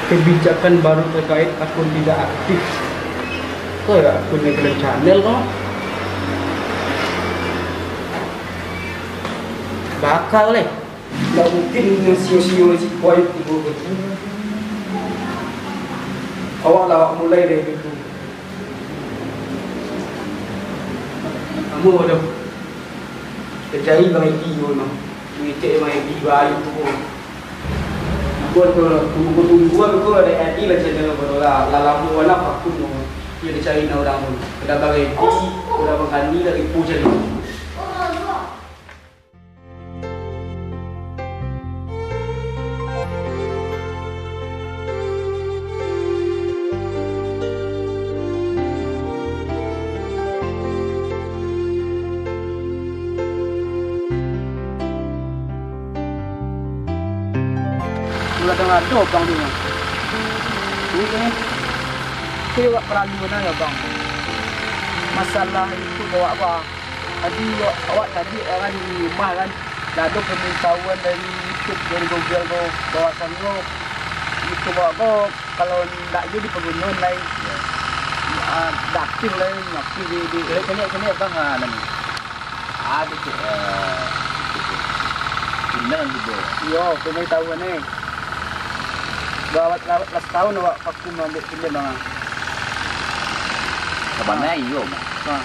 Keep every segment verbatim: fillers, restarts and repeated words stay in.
Kebijakan baru terkait akun tidak aktif. Kau ya akun yang kena channel kau. Bakal eh. Ndak mungkin sio-sio si kuai tigo tu. Awak lah awak mulai dari itu. Kamu ada terjadi bang Edi memang. Mengecek bang Edi baik tu. Buat ke tunggu-tunggu aku ada Edi lah channel baru lah. Lah lama lah vakum tu. Dia dicari nak orang tu. Kada bang Edi, kada bang Kandi lah ribu channel. Ado-ado bang tu. Ini, ini. Itu juga paralu bana ya bang. Masalah itu bawa apa? Tadi awak, awak tadi kan di rumah kan, lah ado pambaritahuan dari YouTube, dari Google ko, bahwasannyo YouTube awak ko, kalau ndak jo dipagunoan lai, ah, ndak aktif lai, ndak aktif di, di Caliak, caliak, caliak, bang, ah, nan ni. Ado cek, eh, itu cek. Pindah kan sudah. Iyo, pambaritahuan ni. Lah, lah, lah satahun awak vakum maambiak pindah, bang. Sabananyo iyo, Mak. Ha,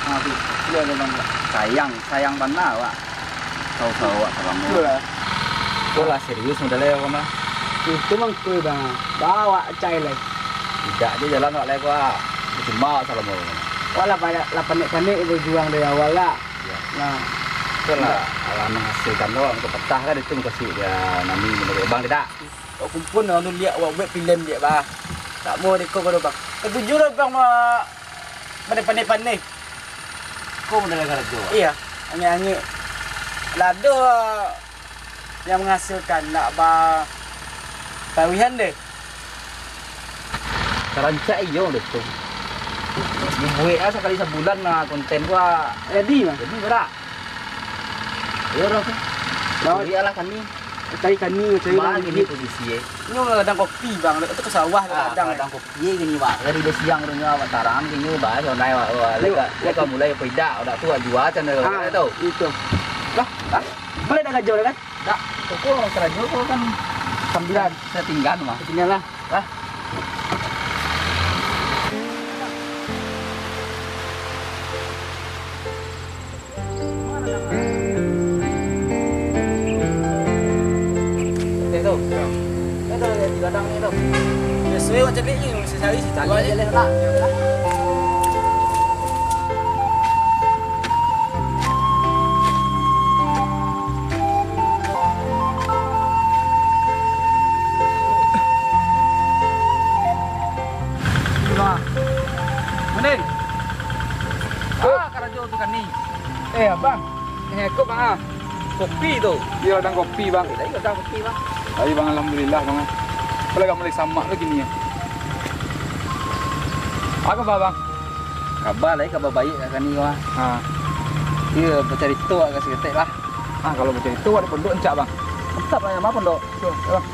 ha, tu. Iyo, ada, bang. Sayang, sayang bana awak. Usaho-usaho awak salamo. Iyo lah. Ko lah serius model e, Mak. Itu mangko, bang. Bawa cai lai. Indak jo jalan awak lai ko, ah. Cuma awak salamo. Awak lah panek, lah panek-panek bajuang dari awal lah. Iyo. Nah. Itulah, alah manghasilkan tu, mangko patah kan itu mukasuik dia, nani menurut abang tidak? Awak kumpul urang tu liak awak buek pilem liak, bah. Tak mau deko ko, bang. Katuju lah, bang, ma-, pandai-pandai-pandai. Ko model karajo, bah? Iyo, angek-angek. Lah ado yang manghasilkan, nak ba-, taruihan deh. Tarancak iyo deh tu. Dibuek ah sakali sabulan lah konten tu ah. Jadi, Bang? Jadi, Bang. Iyo, urang tu. Lawan cari lah kami. Cari kami, cari. Bang, lah kini gigit posisi, eh. Inyo ladang kopi, Bang. Dekat tu ka sawah, ah, ladang, ladang kopi kini, Bang. Dari siang tu nyo, Bang, tarang kini, Bang. Sonai, Bang. Leka, leka mulai apa idak, dak tu, Bang, jua candai, ah, tu. Itu. Lah, ah, mulai dah gajo dah, kan? Dak, pokok karajo ko kan sambilan. Satinggan mah. Satinggan lah. Lah. Oke, tu. Itu di ladang ni tu. Biaso awak caliak ni, sahari sahari. Caliak je lah. Bang. Mending. Ah, karajo tu kan ni. Eh, abang. Eh, kok, Bang, ah? Kopi tu. Iyo, ladang kopi, Bang. Eh, tadi ladang kopi, Bang. Tapi, Bang, alhamdulillah, Bang. Apo lai mulai samak tu kini, yo. Apo kaba, Bang? Kaba lai, kaba baiak ka kini, Bang. Ha. Iyo, bacarito agak saketek lah. Ah, kalau bacarito, awak di pondok rancak, Bang. Mantap lah, ma pondok? Tu, yo, Bang.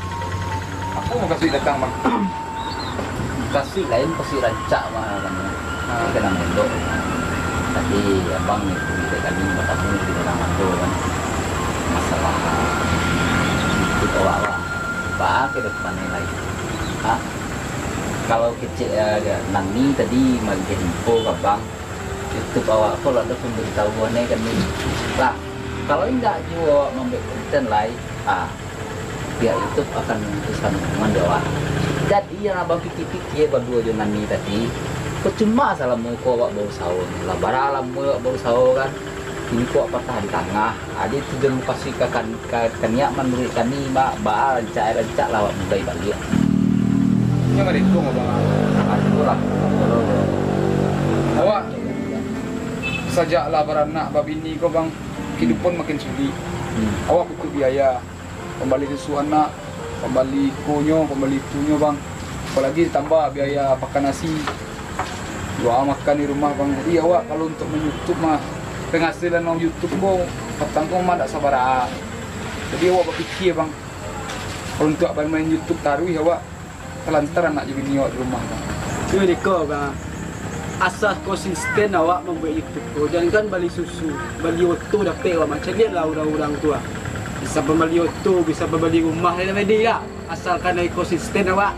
Aku mukasuik datang, Bang. Mukasuik lain, mukasuik rancak mah kan. Ha. Kan nan mondok. Tapi abang ni, kulik dari kami, batamu di dalam ando kan. Masalah itu awak, awak. Baa ka depan ni lai. Ha? Kalau kecek, eh, nani tadi maagiah info ka abang, YouTube awak ko lah ado pambaritahuan ni kan ni. Lah, kalau indak juo awak mambuek konten lai, ha, pihak YouTube akan memutuskan hukuman di awak. Jadi, yang abang pikia-pikia baduo jo nani tadi, percuma salamo ko awak bausaho ni. Lah, bara lamo awak bausaho kan, kini ko awak patah di tangah. Jadi, tujuan mukasuik ka, kan, ka, ka niat manuruik kami, ba, ba, rancak, rancak lah awak mulai baliak. Yang mereka, Bang. Ah, itulah. Awak sajak lah baranak, babini ko, Bang, kehidupan makin sulik. Hmm. Awak butuh biaya. Pambali susu anak, pambali ikonyo, pambali itunyo, Bang. Apalagi ditambah biaya pakan nasi, juo makan di rumah, Bang. Jadi, awak kalau untuak main YouTube mah, penghasilan urang YouTube ko, patang ko mah dak sabaraha. Jadi, awak bapikia, Bang. Kalau untuak main YouTube taruih, awak Talantar anak jo bini awak di rumah tu. Yo, deko, Bang. Asa konsisten awak mambuek YouTube ko. Jangankan bali susu, bali oto dapek awak, Bang. Caliaklah urang-urang tu, ah. Bisa pambali oto, bisa pambali rumah, lain-lain lah. Asalkan ai konsisten awak.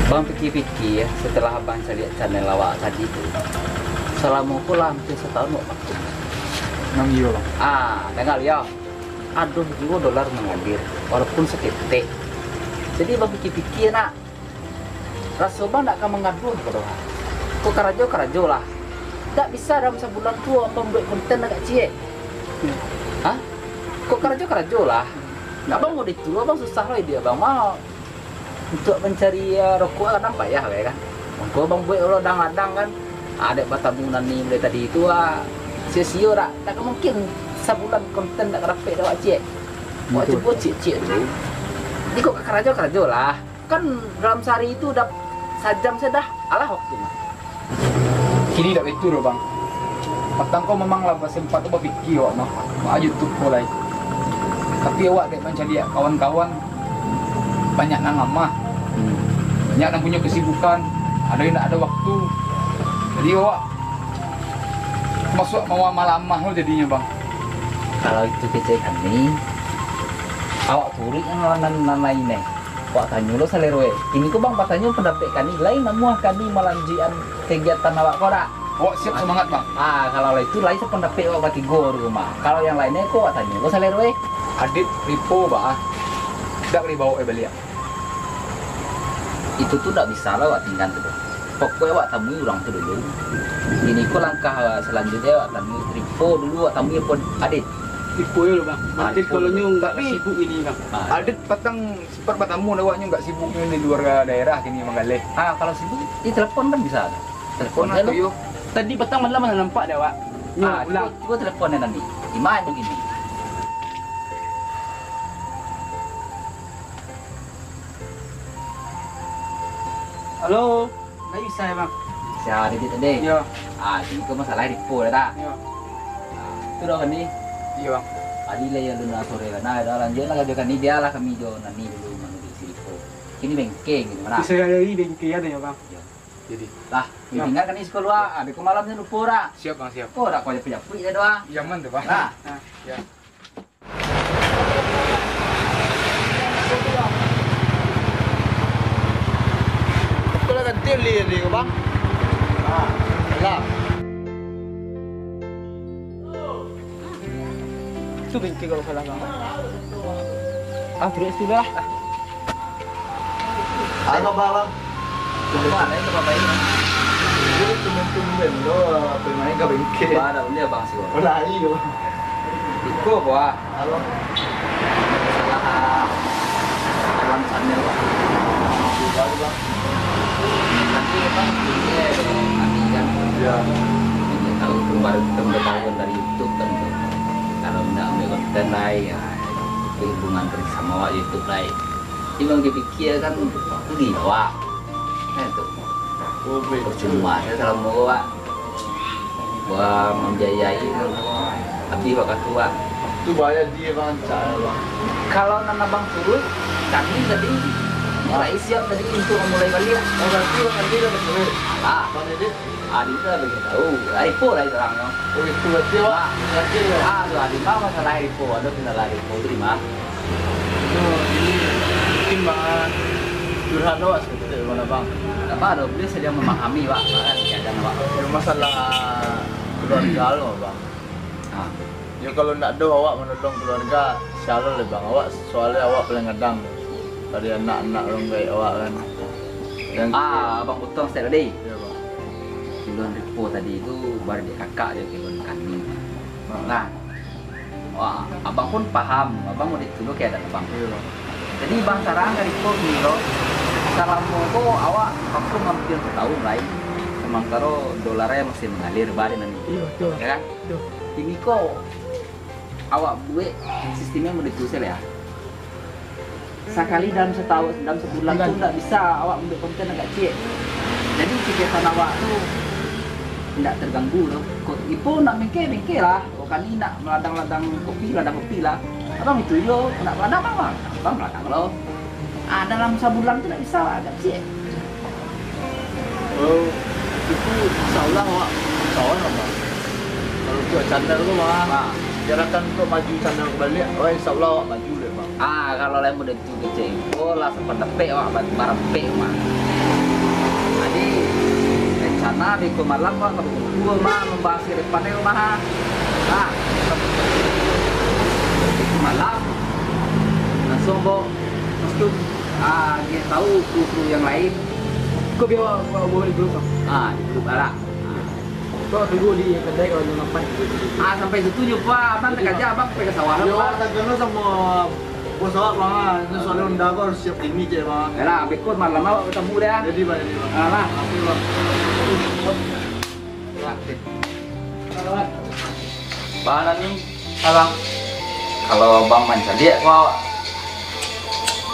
Bang pikia-pikia, setelah abang caliak channel awak tadi tu, salamo ko lah hampir satahun awak vakum. Nan iyo, Bang. Ah, danga yo. Ado juo dolar mangalir, walaupun saketek. Jadi, bang pikia-pikia nak. Raso bang ndak ka mangaduah ka doha. Kok karajo, karajo lah. Ndak bisa dalam sabulan tu abang buek konten agak ciek. Hah? Kok karajo, karajo lah. Ndak bang, udah itu abang susah lah dia bang mau. Untuk mancari, eh, rokok kan payah bae kan. Mangko bang buek ladang-ladang kan. Ado batamu nan ni mulai tadi tu ah. Sio-sio dak, dak mungkin sabulan konten dak dapek dek awak ciek. Awak cubo ciek-ciek dulu. Jadi kok karajo, karajo lah. Kan dalam sahari itu dah sajam saja dah, alah waktu mah. Kini dak baitu doh, Bang. Patang ko memang lah basempat tu bapikia awak mah, maa YouTube ko lai. Tapi awak dek mancaliak kawan-kawan, banyak nan lamah. Banyak nan punyo kesibukan, ado yang dak ado waktu. Jadi awak masuak mawa malamah lo jadinyo, Bang. Kalau itu kecek kami, awak turuik nan, nan, nan lain eh. Awak tanyo lo salero eh. Kini ko bang batanyo pandapek kami, lai namuah kami malanjuikan kegiatan awak ko dak? Awak siap semangat, Bang. Ah, kalau lah itu lai sapandapek awak batigo di rumah. Kalau yang lainnya ko awak tanyo lo salero eh. Adit Ripo, Bang. Dak ka dibawa eh baliak. Itu tu dak bisa lah awak tinggan tu doh. Pokoknya awak tamui urang tu dulu. Kini ko langkah selanjutnya awak tamui Ripo dulu, awak tamui apo Adit? Ripo yo lo, Bang. Ah, Adit Ripo kalau dulu. Nyo nggak sibuk ini, Bang. Ah. Adit patang Sempat batamu dek awak nyo, nggak sibuk nyo di luar daerah kini manggaleh. Ah, kalau sibuk, di telepon kan bisa. Telepon. Telepon lah tu, yo. Tadi patang malam lah nampak dek awak. Nyo pulang. Ah, cubo, cubo telepon nyo tadi. Di ma nyo kini? Halo. Ndak bisa yo, Bang. Bisa, Adit tadi. Yo. Ah, jadi ko masalah Ripo dah, tak? Yo. Ah, tu dah kan ni? Iyo, Bang. Tadi lah yo, lun sore lah. Nah, dah lanjuik lah karajo kami, bialah kami jo Nani dulu manuju si Ripo. Kini bengke gitu, mana? Bisa jadi bengke ado yo, Bang. Yo. Jadi. Lah, yo. Tinggal kan ni sekolah, ah, beko malam ni lupo dah. Siap, Bang, siap. Ko dah ko japuik-japuik dah doh. Nyaman tu, Bang. Nah. Nah. Ya. Kau lah ganti beli tadi ko, Bang? Ah, lah. Tu bengke kalau salah, Bang. Ah, terus tu lah. Halo, Bang. Tumben, Bang. Tumben, tumben lo, pai main ka bengke. Bang, dah beli abang sih, Bang. Oh, lah, iyo. Iko, Bang. Halo. Masalah, ah, kawan sana, Bang. Sudah, Bang. Nanti, Bang, dia, nanti kan. Iya. Dia tahu tu baru ketemu kawan dari YouTube kan tu. Kalau ndak ambil konten lah, ya, hubungan sama awak YouTube lah. Jadi bang dipikia kan, rugi awak. Nah, itu. Oh, betul. Percuma sajo salamo ko, Wak. Wah, mambiayai, tapi wakatu, Wak. Tu bahaya dia, Bang, cara, Bang. Kalau nan abang suruh, kami tadi mulai siap tadi untuk memulai baliak. Oh, berarti Bang Andi dah bersuruh? Ah. Bang Edi? Adi tu lah bagi tahu. Lah, Ipo lah itu orang tu. Oh, itu berarti awak yakin lah. Ah, tu Adi mah masalah Ipo, ada masalah Ipo tu di mana? Yo, ini mungkin bang, ah, curhat awak saketek, bang, bang. Apa ada, beliau saja memahami, Wak, kan, keadaan awak. Yo, masalah keluarga lo, bang. Ah. Yo, kalau ndak doh awak manolong keluarga, sia lo lai, bang. Awak, soalnya awak paling gadang dari anak-anak urang gaek awak, kan. Yang Ah, Abang potong saketek tadi. Yo, bang. Kilon Ripo tadi tu, bari dek kakak jo kilon kami. Ah. Nah, Wah, abang pun paham, abang udah dulu kayak ada abang. Iya, Bang. Jadi, bang, sarang dari ko gini lo, salamo ko awak vakum hampir setahun lai, sementara dolarnya masih mengalir, bari nan. Iya, betul. Ya kan? Betul. Ini ko awak buat sistemnya model tu saja ya. Sakali dalam setahun, dalam sebulan tu ndak bisa awak ambil konten agak ciek. Jadi kegiatan awak tu ndak terganggu tu. Ko Ipo nak bengke, bengke lah. Ko kami nak meladang-ladang kopi, ladang kopi lah. Abang itu yo, nak meladang abang, abang meladang lo. Ah, dalam sabulan tu ndak bisa, agak ciek. Oh, itu insya Allah, Wak. Insya Allah, Bang. Kalau buat channel tu, Bang, ah, biarkan untuk maju channel kembali, oh, insya Allah, Wak, maju deh, Bang. Ah, kalau lain model tu kecek info lah, sampai dapek, Wak, bar-, barapek, Mak. Jadi, rencana beko malam, Wak, kalau kumpul, Mak, membahas ke depannya, Mak. Ah, beko malam, langsung, Bang. Maksud, ah, dia tahu kru-kru yang lain. Kau biar awak, awak bawa di grup, Bang. Ah, di grup lah. Ah. Kau tunggu di kedai kalau jam lapan. Ah, sampai situ nyo, Pak. Abang tak kerja, Bang, pergi ke sawah, Bang. Yo, tak kena sama bos awak, Bang. Ah, ini soalnya Honda, Bang, harus siap ini, cek, Bang. Yalah, beko malam awak ketemu dia. Jadi, Bang, jadi, Bang. Alah. Oke, Bang. Bang, ni, abang, kalau abang mancaliak ko,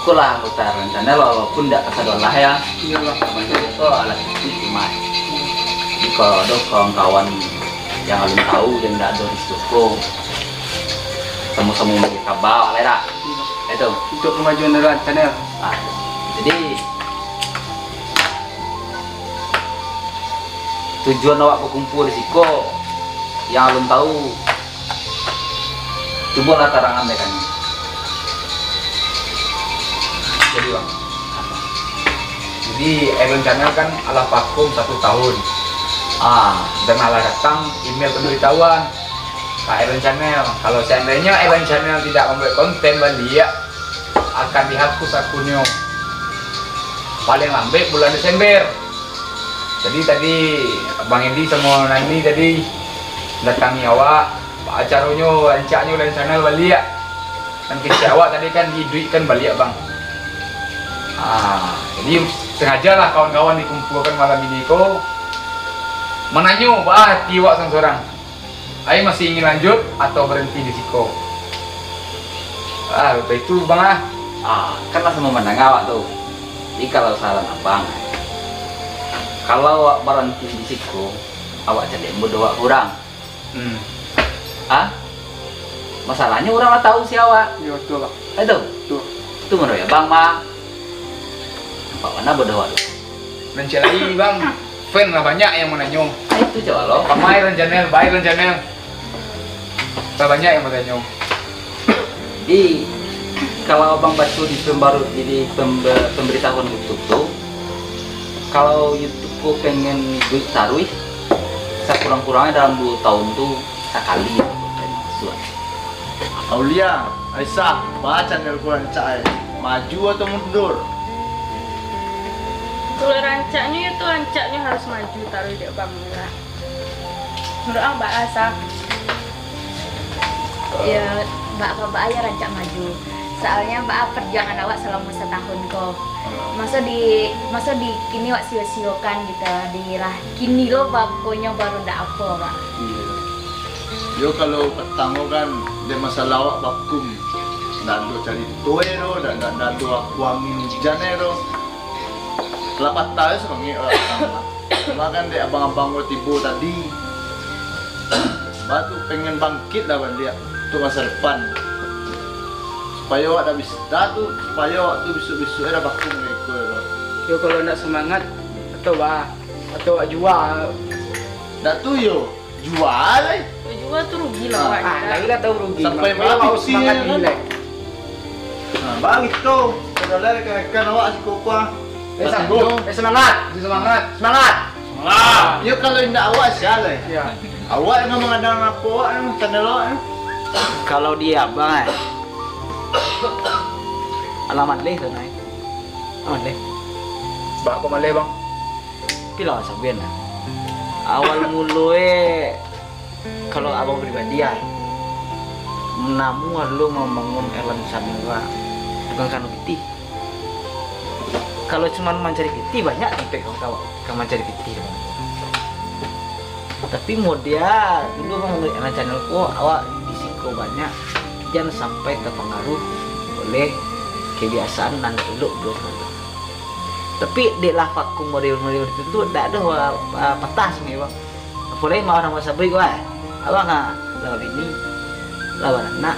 ko lah anggota rencana lo, walaupun dak kasadoan lah ya. Iyolah. Mancaliak ko alah titik cuma. Jadi kalau ado kawan-kawan yang alun tahu, yang dak ado di Sukoko, samo-samo mambari kaba lah dak? Iyo. Itu. Untuk kemajuan dari rencana. Ah, jadi, tujuan awak bakumpua di siko, yang alun tahu, cubolah tarangan dek kami. Jadi, Bang, jadi, Aaron Channel kan alah vakum satu tahun. Ah, dan alah datang email pemberitahuan ka Aaron Channel. Kalau seandainya Aaron Channel tidak membuat konten baliak, akan dihapus akunnyo. Paling lambek bulan Desember. Jadi tadi Bang Endi samo Nani tadi datangi awak, baa caronyo rancaknyo rencana baliak. Kan kecek awak tadi kan diiduikkan baliak, Bang. Ah, jadi sengajalah kawan-kawan dikumpuakan malam ini ko mananyo baa ati awak surang-surang. Ai masih ingin lanjut atau baranti di siko? Ah, rupa itu, Bang, ah. Ah, kan lah samo mandanga awak tu. Jadi, kalau saran abang, kalau awak baranti di siko, awak caliak bodoh awak kurang. Hmm. Ah? Masalahnyo urang lah tahu sia awak. Yo, betul, Bang. Itu? Betul. Itu menurut abang mah. Nampak bana bodoh awak tu. Nan ciek lai, Bang, fan lah banyak yang mananyo. Ah, itu coba lo. Pamai Aaron Channel, bae Aaron Channel. Lah banyak yang mananyo. Jadi, kalau abang baco di pembaru-, di pembe-, pemberitahuan YouTube tu, kalau YouTube ko pengen duit taruih, sakurang-kurangnya dalam dua tahun tu sakali masuk. Aulia, Aisyah, baa channel ko rancak ai? Maju atau mundur? Kalau rancaknyo, itu rancaknyo harus maju taruih dek Bang Mira. Menurut ang baa, Sa? Ya, baa-baa ya rancak maju. Soalnya baa perjuangan awak selama setahun ko. Masa di, masa di kini awak sio-siokan gitu, di lah kini lo bakonyo baru ndak apo, Pak. Iyo. Yo, kalau petang ko kan, dek masalah awak vakum. Ndak ado carito e doh, ndak, ndak, ndak ado angin ujan e doh. Lah patah e sabangik awak. Cuma kan dek abang-abang ko tibo tadi, baa tu pengen bangkit lah baliak untuk masa depan. Supayo awak dak bis-, dah tu, supayo awak tu bisuak-bisuak e dah vakum dari ko e doh. Yo, kalau ndak semangat, atau baa, atau awak jua. Ndak tu yo. Jual, eh. Kalau jual tu rugi lah, ah, awak. Ah, lai lah tahu rugi. Sampai mati awak semangat kan? Nah, bang, itu. Saudara rekan-rekan awak si Kokwa. Eh, sanggup. Eh, semangat. Semangat. Semangat. Semangat. Ya, kalau indak awak, sia lai. Ya. Awak yang mangadakan apo awak, eh, channel awak, eh. Kalau di abang, eh. Alah maleh tu, eh. Alah maleh. Bak, kok maleh, Bang? Tapi lah sabuikan lah. Awal mulo e, kalau abang pribadi ah, namuah lo mambangun Aaron Channel ko, bukan karano pitih. Kalau cuman mancari pitih, banyak tampek kawan-kawan ka mancari pitih. Tapi mudia dulu abang Aaron Channel ko, awak di siko banyak, jan sampai tapangaruh oleh kebiasaan nan elok belum. Tapi dek lah vakum model-model itu tu, dak ado, ah, ah, patah sebenarnya, Bang. Apolai mah urang basabuik, wah. Abang, ah, lah babini, lah baranak.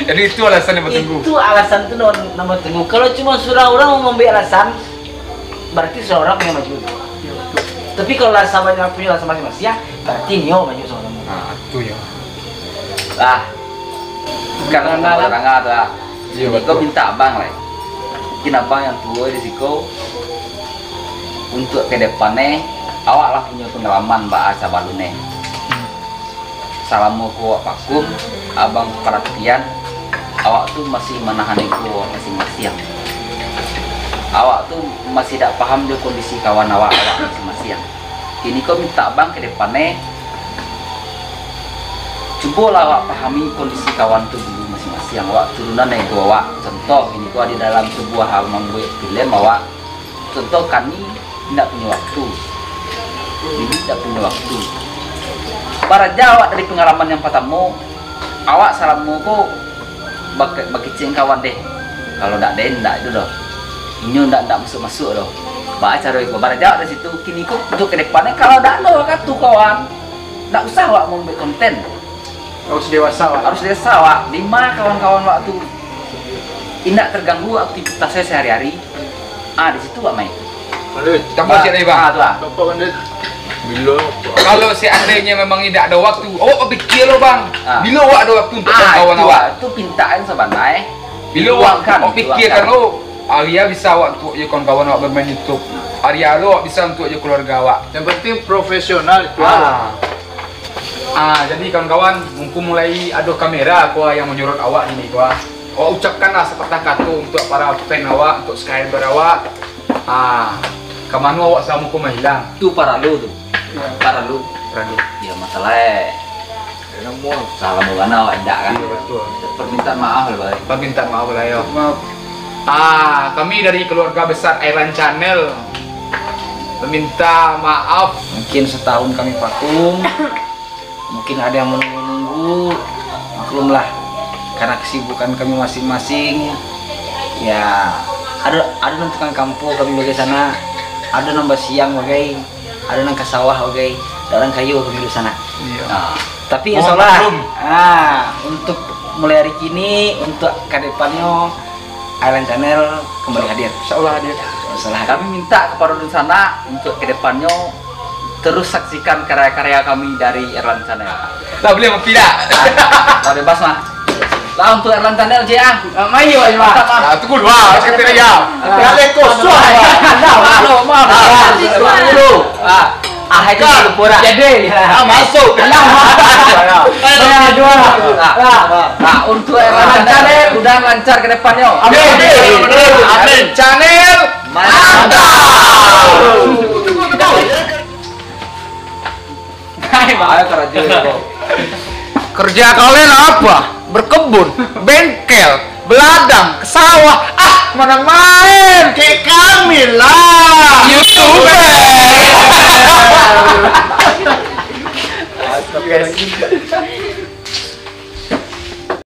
Jadi itu alasan yang bertunggu. Itu alasan tu nan, nan bertunggu. Kalau cuma surang urang mau ambil alasan, berarti surang urang punya maju. Tapi kalau alasan banyak punya alasan masing-masing, berarti nyo maju sama-sama. Ah, tu yo. Lah. Sekarang Tangah lah. Tangah tu lah. Iyo, kau betul. Minta abang lah. Mungkin abang yang tua di siko, untuk ke depan ni, awak lah punya pengalaman ba sabalun ni. Salamo ko awak vakum, abang paratian, awak tu masih manahan ego awak masing-masing. Awak tu masih dak paham jo kondisi kawan awak, awak masing-masing. Kini ko minta abang ke depan ni, cubolah awak pahami kondisi kawan tu dulu masing-masing. Awak turunan ego awak. Contoh, kini ko di dalam sebuah mambuek filem awak, contoh, kami indak punyo waktu. Ini indak punyo waktu. Baraja awak dari pengalaman yang pertamo, awak salamo ko bak-, bakecek kawan deh. Kalau dak deh, ndak itu doh. Inyo ndak, ndak masuk-masuk doh. Baa caro iko, baraja awak dari situ, kini ko untuak ka depannyo, kalau dak ado wakatu, kawan, dak usah awak mambuek konten. Harus dewasa, Wak. Harus dewasa, Wak. Dima kawan-kawan awak tu indak terganggu aktivitasnyo sehari-hari. Ah, di situ awak main. Aduh, tambah Ah, sikit lagi, Bang. Ah, tu ah. Bapak Bandit. Bilo. Kalau seandainya memang indak ado waktu, awak bapikir lo, Bang. Ah. Bilo awak ado waktu untuak Ah, kawan itu, awak? Ah, itu pintaan sabananyo. Bilo awak, Diluangkan, awak pikirkan diluangkan. lo, aria bisa awak untuak jo kawan-kawan awak bamain YouTube. Aria lo awak bisa untuak jo keluarga awak. Yang penting profesional itu. Ah. Ah, jadi kawan-kawan, mumpung mulai ado kamera ko yang manyorot awak kini ko. Awak ucapkanlah sepatah kato untuak para fan awak, untuak subscriber awak. Ah, ka mano awak salamo ko mahilang? Tu paralu tu. Ya. Paralu. Paralu. Ya, masalah eh. Lamo. Lah lamo bana awak indak kan? Iyo, batua. Permintaan maaf lah, Bang. Permintaan maaf lah, yo. Maaf. Ah, kami dari keluarga besar Airan Channel meminta maaf. Mungkin setahun kami vakum, mungkin ada yang menunggu-nunggu, maklumlah, karena kesibukan kami masing-masing. Ya, ada, ada nan tukang kampuang kami bagai sana, ada nan basiang bagai, ada nan ka sawah bagai, dak urang kayo kami di sana. Iya. Ah, tapi Mohon insyaallah, maklum. ah, untuk mulai hari kini, untuk ka depannyo, Island Channel kembali hadir. Insyaallah hadir. Insyaallah hadir. Kami minta kepada dunsanak untuk ka depannyo terus saksikan karya-karya kami dari Erlan Channel. Lah, boleh mampir dak? Lah, bebas mah. Lah, untuk Erlan Channel je ah. Ah, main je, Pak. Mantap, ah. Ah, tunggu dulu, ah. Kata dia. Ah. Kali kosong, ah. Maaf, maaf. Ah. Ah, itu Kan, dulu, Pak. Jadi. Ah, masuk. Alah, maaf. Ya. Ya, dua. Ah, ah, untuk Erlan Channel, mudah lancar ke depannyo. Amin. Amin. Channel mantap. Ayo, kerja, Bro. Kerja kalian apa? Berkebun, bengkel, beladang, ke sawah. Ah, mana main? Kayak kami lah. YouTuber. Astagfirullahaladzim.